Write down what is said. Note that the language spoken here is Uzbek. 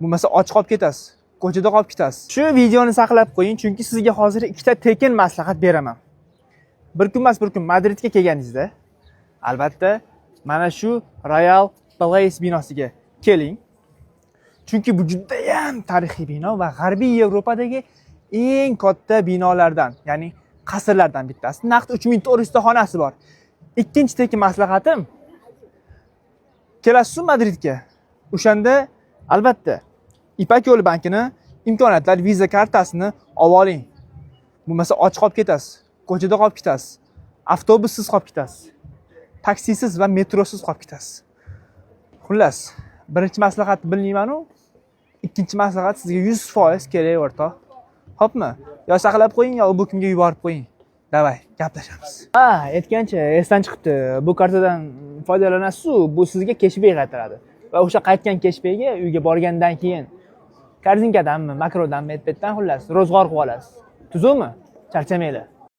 Bo'lmasa och qolib ketasiz, ko'chada qolib ketasiz. Shu videoni saqlab qo'ying, chunki sizga hozir ikkita tekin maslahat beraman. Bir kun emas, bir kun Madridga kelganingizda albatta mana shu Royal Palace binosiga keling. Chunki bu judayam tarixiy bino va G'arbiy Yevropadagi eng katta binolardan, ya'ni qasrlardan bittasi. Naqd 3400 ta xonasi bor. Ikkinchi tekin maslahatim: kelasiz Madridga. O'shanda albatta Ipak yo'li bankini imkoniyatlar Visa kartasini olib oling. Bo'lmasa och qolib ketasiz, ko'chada qolib ketasiz, avtobussiz qolib ketasiz, taksisiz va metrosiz qolib ketasiz. Xullas, birinchi maslahatni bilmayman-u, ikkinchi maslahat sizga 100% kerak, o'rtoq. Xo'pmi? Yo saqlab qo'ying, yo bu kimga yuborib qo'ying. Давай, gaplashamiz. Ha, aytgancha esdan chiqibdi. Bu kartadan foydalanasiz-u, bu sizga keshbek qaytaradi. Va o'sha qaytgan keshbekga uyga borgandan keyin Korzinkadanmi, Makrodanmi, etbetdan, xullas, ro'zg'or qilib olasiz. Tuzukmi? Charchamanglar.